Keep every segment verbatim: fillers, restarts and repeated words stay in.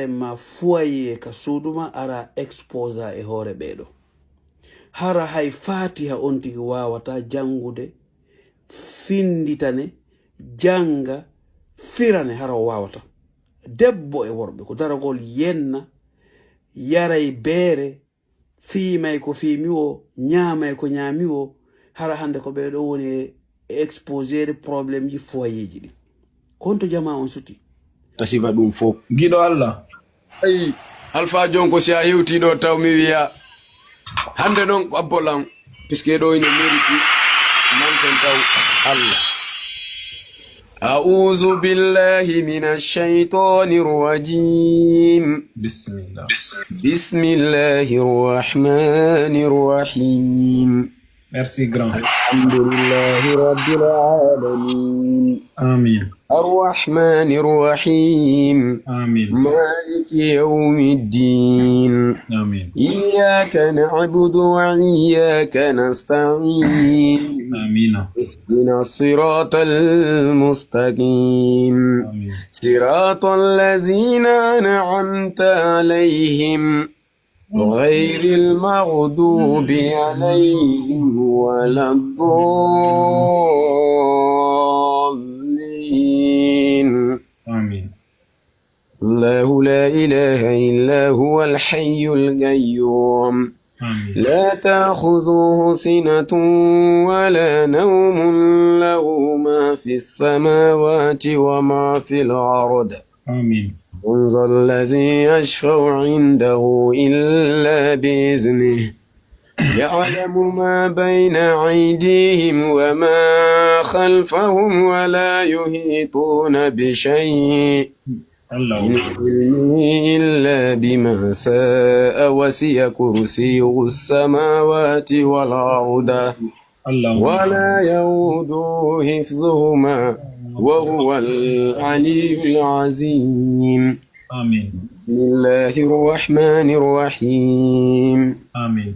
ma foyer ka suudu ma, ara exposa e hoore ɓee ɗoo. Hara hay Faatiha on tigi waawataa janngude, finditane, jannga, firane, hara o waawataa. Debbo e worɓe, ko daragol yenna, yaray beere, fiimay ko fiimi woo, ñaamay ko ñaami woo, hara hannde ko ɓee ɗoo woni e exposeede problèmeji foyeeji ɗin. Ko honto jamaa on suti? Tasifa ɗum fof. Giɗo Allah. Ay, Alfa Jonko, si a hewtii ɗoo taw mi wiya, hannde non ko abbo lan, puisque ɗoo ina mérite manten taw Allah. أعوذ بالله من الشيطان الرجيم. بسم الله. بسم الله الرحمن الرحيم. Merci grand. الحمد لله رب العالمين. آمين. الرحمن الرحيم. آمين. مالك يوم الدين. آمين. إياك نعبد وإياك نستعين. آمين. اهدنا الصراط المستقيم. آمين. صراط الذين أنعمت عليهم غير المغضوب عليهم ولا الضالين. آمين. الله لا إله إلا هو الحي القيوم. آمين. لا تأخذه سنة ولا نوم، له ما في السماوات وما في الأرض. آمين. من ذا الذي يشفع عنده إلا بإذنه. يعلم ما بين أيديهم وما خلفهم ولا يحيطون بشيء من الله. علمه إلا بما شاء، وسع كرسيه السماوات والأرض، الله. ولا يؤوده حفظهما، وهو العلي العظيم. آمين. بسم الله الرحمن الرحيم. آمين.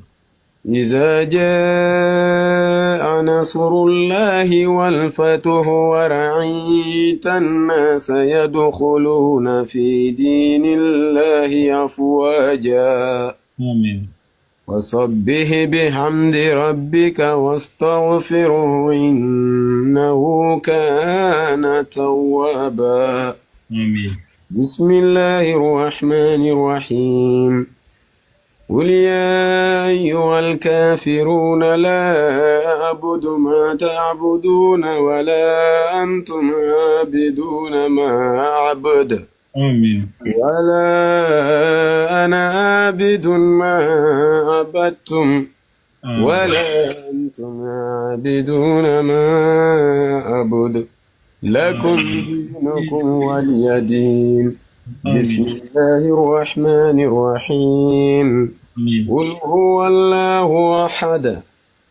إذا جاء نصر الله والفتح ورأيت الناس يدخلون في دين الله أفواجا. آمين. فسبح بحمد ربك واستغفره إنه كان توابا. آمين. بسم الله الرحمن الرحيم. قل يا أيها الكافرون لا أعبد ما تعبدون ولا أنتم عابدون ما أعبد. آمين. ولا أنا عابد ما عبدتم. آمين. ولا أنتم عابدون ما أعبد. لكم آمين. دينكم ولي دين. آمين. بسم الله الرحمن الرحيم. آمين. قل هو الله أحد.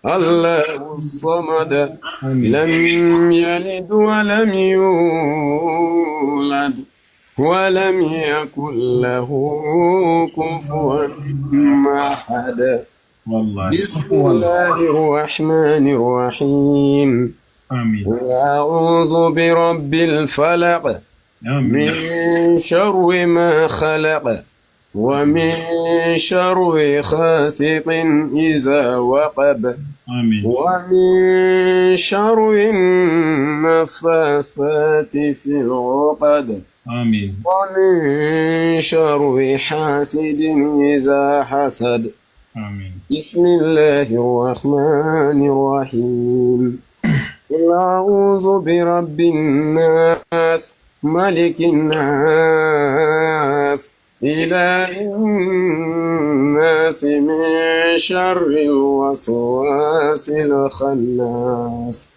الله الصمد. آمين. لم يلد ولم يولد. ولم يكن له كفوا أحد. والله. بسم الله الرحمن الرحيم. آمين. قل أعوذ برب الفلق. آمين. من شر ما خلق. ومن شر غاسق إذا وقب. آمين. ومن شر النفاثات في العقد. آمين. ومن شر حاسد إذا حسد. آمين. بسم الله الرحمن الرحيم. قل أعوذ برب الناس، ملك الناس، إله الناس، من شر الوسواس الخناس،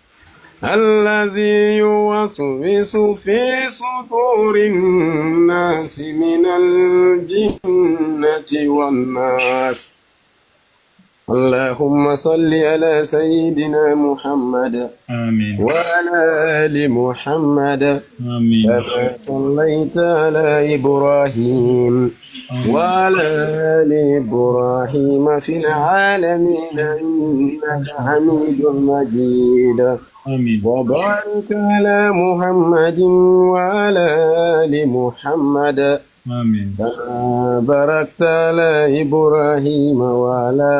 الذي يوسوس في صدور الناس من الجنة والناس. اللهم صل على سيدنا محمد آمين. وعلى آل محمد آمين. كما صليت على إبراهيم آمين. وعلى آل إبراهيم في العالمين إنك حميد مجيد. آمين. وبارك على محمد وعلى آل محمد آمين. كما باركت على إبراهيم وعلى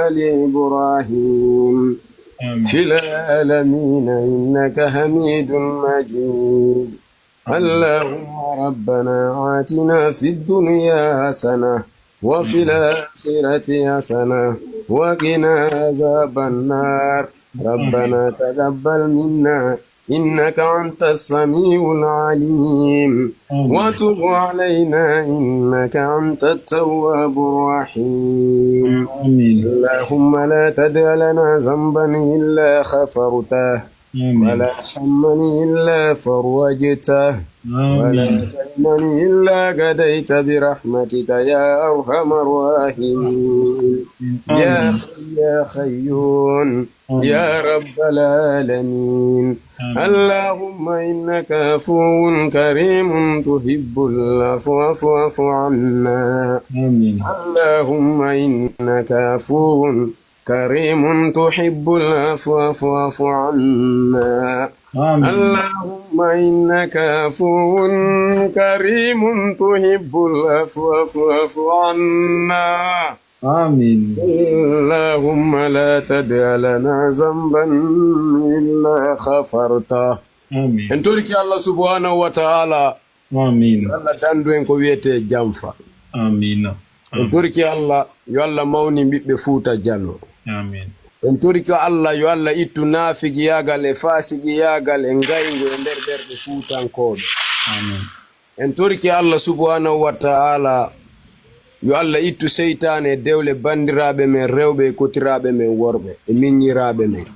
آل إبراهيم آمين. في العالمين إنك حميد مجيد. اللهم ربنا آتنا في الدنيا حسنة وفي الآخرة حسنة وقنا عذاب النار. ربنا تقبل منا إنك أنت السميع العليم. آمين. وتب علينا إنك أنت التواب الرحيم. آمين. اللهم لا تدع لنا ذنبا إلا غفرته، آمين. ولا هما إلا فرجته، ولا آمين. دينا إلا قضيت برحمتك يا أرحم الراحمين. يا آمين. حي يا قيوم، آمين. يا رب العالمين. آمين. اللهم إنك عفو كريم تحب العفو فاعف عنا. آمين. اللهم إنك عفو كريم تحب العفو فاعف عنا. آمين. اللهم إنك عفو كريم تحب العفو فاعف عنا. آمين. اللهم لا تدع لنا ذنبا إلا غفرته. آمين. En torike Allah subhanahu wa ta'ala. آمين. Allah dandu en ko wi'etee janfa. آمين. En torike Allah, yo Allah mawnin ɓiɓɓe Fuuta Jallo. آمين. En torike Allah, yo Allah ittu naafigiyaagal e faasigiyaagal e ngayngu e nder ɓerɗe Fuutankooɓe. آمين. En torike Allah subhanahu wa ta'ala, yo Allah ittu seytaane e dewle banndiraaɓe men rewɓe e kotiraaɓe men worɓe e miññiraaɓe men.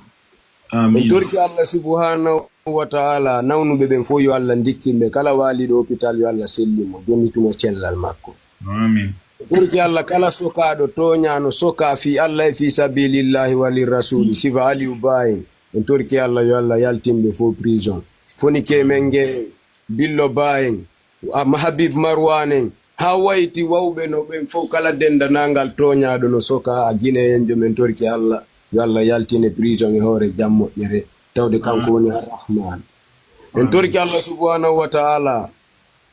En آمين. torike Allah subhanahu wa ta'ala, nawnuɓe ɓen fof yo Allah ndikkin ɓe. Kala waaliiɗo hôpital yo Allah sellin mo, jonnitu mo cellal makko. آمين. En torike Allah, kala sokaaɗo tooñaano sokaa fii Allah e fii sabilillahi wa li rasuli, sifa Aliyu Ba en. En torike Allah yo Allah yaltin ɓe fof prison. Fonike men nge, Billo Ba en, Am Habib Marwan en, haa wayti wawɓe no ɓen fof, kala denndanangal tooñaaɗo no sokaa, a Gineyenjo, men torike Allah, yo Allah yaltine prison e hoore jam moƴƴere, tawde kanko woni Ar-Rahman. En torike Allah subhanahu wa ta'ala,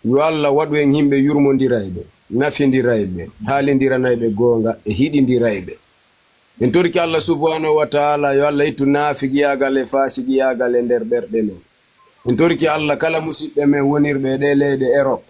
yo Allah waɗu en yimɓe yurmondirayɓe, nafindirayɓe, haalindiranayɓe goonga e hiɗindirayɓe. En torike Allah subhanahu wa ta'ala, yo Allah ittu naafigiyaagal e faasigiyaagal e nder ɓerɗe men. En torike Allah kala musiɓɓe men wonirɓe e ɗee leyɗe Erop,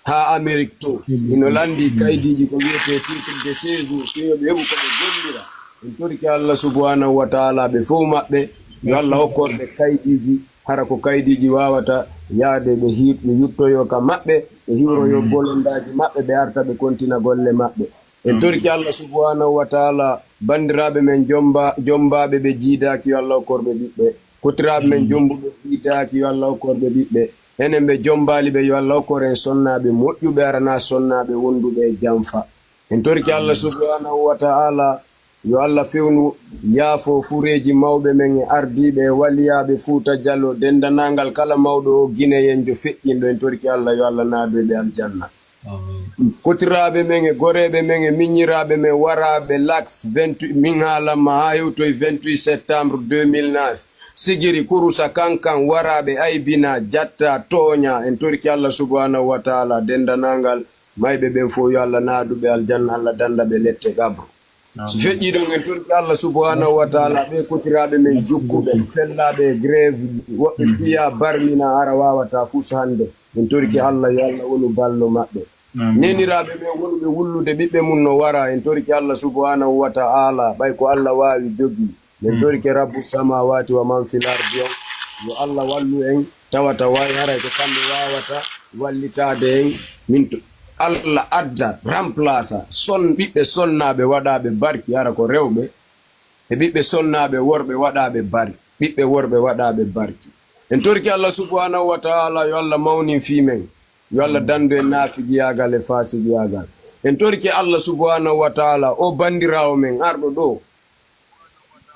haa Amerik to, ino lanndii kaydiiji ko wiyetee titre de séjour, fii yo ɓe heɓu ko ɓe gollira. En torike Allah subhanahu wa ta'ala ɓe fof maɓɓe, yo Allah hokkorde kaydiiji, hara ko kaydiiji waawata yaade ɓe hi-, ɓe yuttoyoo ka maɓɓe, ɓe hiwroyoo bolondaaji maɓɓe, ɓe arta ɓe kontina golle maɓɓe. En torike Allah subhanahu wa ta'ala, banndiraaɓe men jomba-, jombaaɓe ɓe jiidaaki, yo Allah hokkor ɓe ɓiɓɓe. Kotiraaɓe men jombuɓe jiidaaki, yo Allah hokkor ɓe ɓiɓɓe. Enen ɓe jombaali ɓe, yo Allah hokkor en sonnaaɓe moƴƴuɓe, aranaa sonnaaɓe wonduɓe e janfa. En torike Allah subhanahu wa ta'ala, yo Allah fewnu yaafo fureeji mawɓe men e ardiiɓe e waliyaaɓe Fuuta Jallo, denndanangal kala mawɗo o Gineyenjo feƴƴinɗo. En torike Allah, yo Allah naadu e ɓe aljanna. Kotiraaɓe men e goreeɓe men e miññiraaɓe men waraaɓe Lax vingt-huit, min haalan ma haa hewtoy vingt-huit septembre deux mille neuf. Sigiri kurusa kankan waraaɓe aybina, jatta, tooña. En torike Allah subhanahu wa ta'ala, denndanangal mayɓe ɓen fof, yo Allah naadu ɓe aljanna, Allah dannda ɓe lette qabru. Si feƴƴii ɗon, en torike Allah subhanahu wa ta'ala, ɓe kotiraaɓe men jukkuɓe, fellaaɓe e grève ji, woɓɓe piya barmina ara waawataa fus hannde. En torike Allah, yo Allah wonu ballo maɓɓe. Neniraaɓe men wonuɓe wullude ɓiɓɓe mum no wara, en torike Allah subhanahu wa ta'ala, ɓay ko Allah waawi jogii. Men torike Rabbu samawati wa man fil ardi on, yo Allah wallu en, tawata way haray ko kamɓe waawata wallitaade en. Min to, Allah adda, remplaça, son, ɓiɓɓe sonnaaɓe waɗaaɓe barki, hara ko rewɓe, e ɓiɓɓe sonnaaɓe worɓe waɗaaɓe bari, ɓiɓɓe worɓe waɗaaɓe barki. En torike Allah subhanahu wa ta'ala, yo Allah mawnin fii men, yo Allah dandu en naafigiyaagal e faasigiyaagal. En torike Allah subhanahu wa ta'ala, o banndiraawo men arɗo ɗo,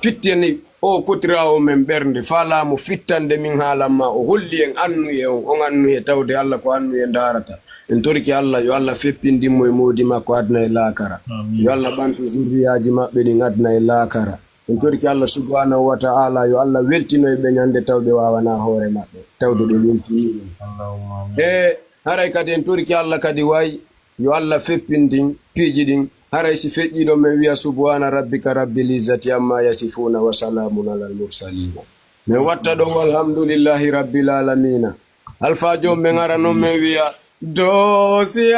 fittani o kotiraawo men ɓernde, faalaa mo fittande min haalan ma, o holli en annuye on, on annuye tawde Allah ko annuye ndaarata. En torike Allah, yo Allah feppindin mo e moodi makko aduna e laakara. Yo Allah ɓantu zurriyaaji maɓɓe ɗin aduna e laakara. En torike Allah subhanahu wa ta'ala, yo Allah weltino e ɓe ñande taw ɓe waawanaa hoore maɓɓe, tawde ɓe weltinii en. E Haray kadi en torike Alla kadi way yo Alla feppin ɗin piiji ɗin. Haray si feƴƴii ɗon men wi'a subhaana rabbika rabbil izzati amma yasifuuna wa salaamun alal mursaliina. Men watta ɗon walhamdulillahi rabbil aalamiina. Alfaajo men ara non men wi'a doosi